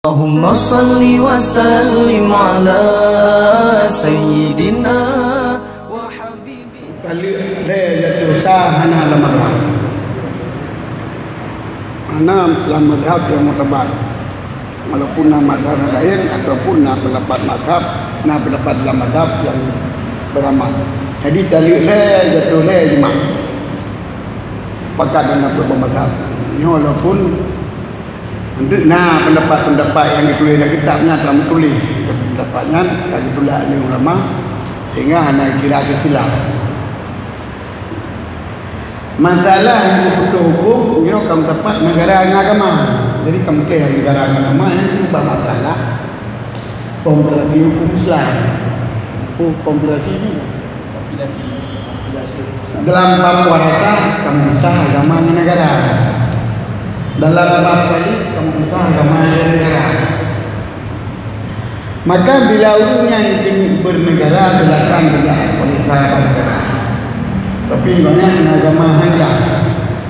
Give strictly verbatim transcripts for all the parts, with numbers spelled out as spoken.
Allahumma salli wa sallim ala sayyidina wa habibina. Taleuek lhèe jatuh sa hana lam mazhab. Hana lam mazhab nyang muktabar. Walaupun na mazhab laén ataupun na pendapat mazhab, na pendapat dalam mazhab nyang beuramal. Jadi taleuek lhèe jatuh lhèe jimat. Pakat dan dapat mazhab. Nyoe walaupun Untuk na pendapat-pendapat nyang geutuléh lam kitab nyan, ka meutuléh pendapat nyan ka geutulak lé ulama, sehingga hana kira keu khilaf. Masalah nyang geupeutoh huköm nyoe ka meusapat negara ngon agama. Jadi ka meutuléh negara ngon agama nyan keuh bak masalah kompilasi huköm Islam. Oh, kompilasi nyoe. Dalam bab warasah, kamoe pisah agama ngon negara. Dalam bab wali, kamoe pisah agama ngon negara. Maka bila ureueng nyan keuneuk bernegara, silakan beujalan oleh sahabat negara. Tapi banyak agama hanya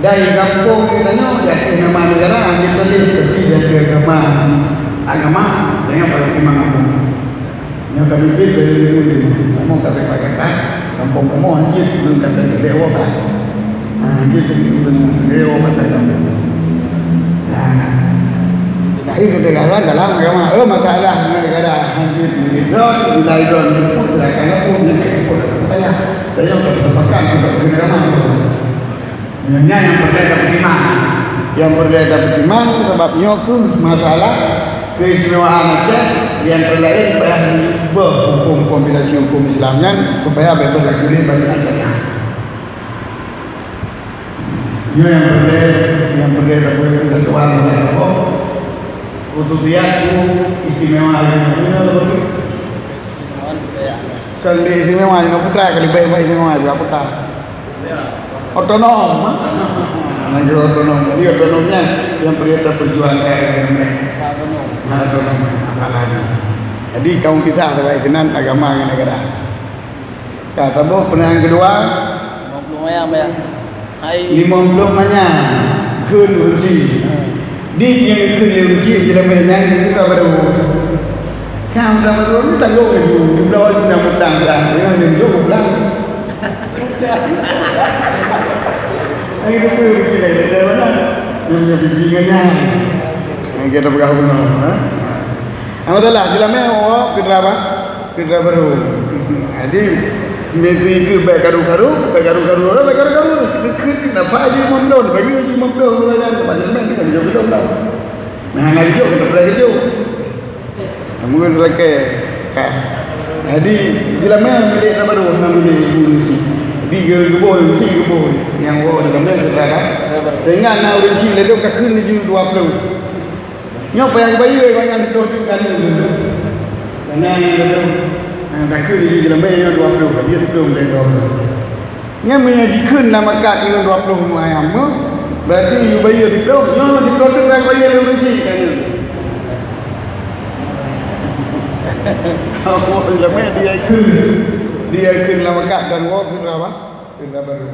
dari kampung kita nyoe, di atas nama negara, hanya tulis, tapi di atas agama, agama, dengan para imam agung. Nyoe ka biet dari ulama, kamoe ka teuka-teuka, kampung kamoe hanjeuet, ulôn ka teuka lewat. Ha, hanjeuet tadi ulôn lewat pasai kampung. Ha. Jadi ketegasan dalam agama, eh, masalah negara hanjeuet, droen, bila droen, pun silakan pun, nanti pun saya, saya akan sepakat untuk negara mana. Nyan nyang peureulèe tapeutimang. Nyang peureulèe tapeutimang sabab nyoe keuh masalah keistimewaan Aceh, di antara laén payah neuboh huköm kompilasi huköm Islam nyan supaya bèk beurlaku lé bagi Aceh nyan. Nyoe nyang peureulèe, nyang peureulèe tapeukeusatuan dan khususiyat istimewa. Kon di istimewa, nyoe putra kali baik-baik istimewa juga putra. Otonom. Negeri otonom. Jadi otonom nyan nyang peureulèe taperjuangkan. Nah, otonom. Masalahnya. Jadi kamoe pisah sagai sinan agama ngon negara. Ka saboh peunangan keudua. Limong ploh manyang, ya. Hai. Limong ploh manyang. Kheun ureueng chik. Di nyang kheun ureueng chik, jeulamèe nyan, kita baru. Kan, kita baru, ni tanggong laju. Di bawah kita mutang, kita. Jangan tunjuk mutang. Hai, itu pun kita, kita mana? Yang punya bimbingannya. Yang kita pegang benar, ha? Alhamdulillah, jeulamèe, oh, kita apa? Keu dara barô. Jadi, meusti keu bèk karu-karu, bèk karu-karu, bèk karu-karu. Keu, keu, nafah jih limong ploh, bagi jih limong ploh, ureueng nyan, macam mana kita jaweueb lom. Nah, hana geujok, kita pula geujok. Namun, lagèe, ka. Jadi, jeulamèe milék dara barô, hana milék ibu Lucy. Jadi, ge-, geuboh, Lucy geuboh. Nyang woe jeulamèe keu dara. Sehingga na ureueng chik ladôm ka kheun laju dua ploh. Nyoe payah bayeue, banyak beutôi tu kan. Karena yang betul, yang takut jadi jelema yang dua puluh, dia sebelum dia dua puluh. Nyan meunyoe jikheun lam akad ngon dua puluh ayam tu, berarti you bayeue siplôh, nyoe siplôh tu payah bayeue lé ureueng chik kan. Apa jelema dia kheun, dia kheun lam akad dan woe kheun apa? Kheun apa tu?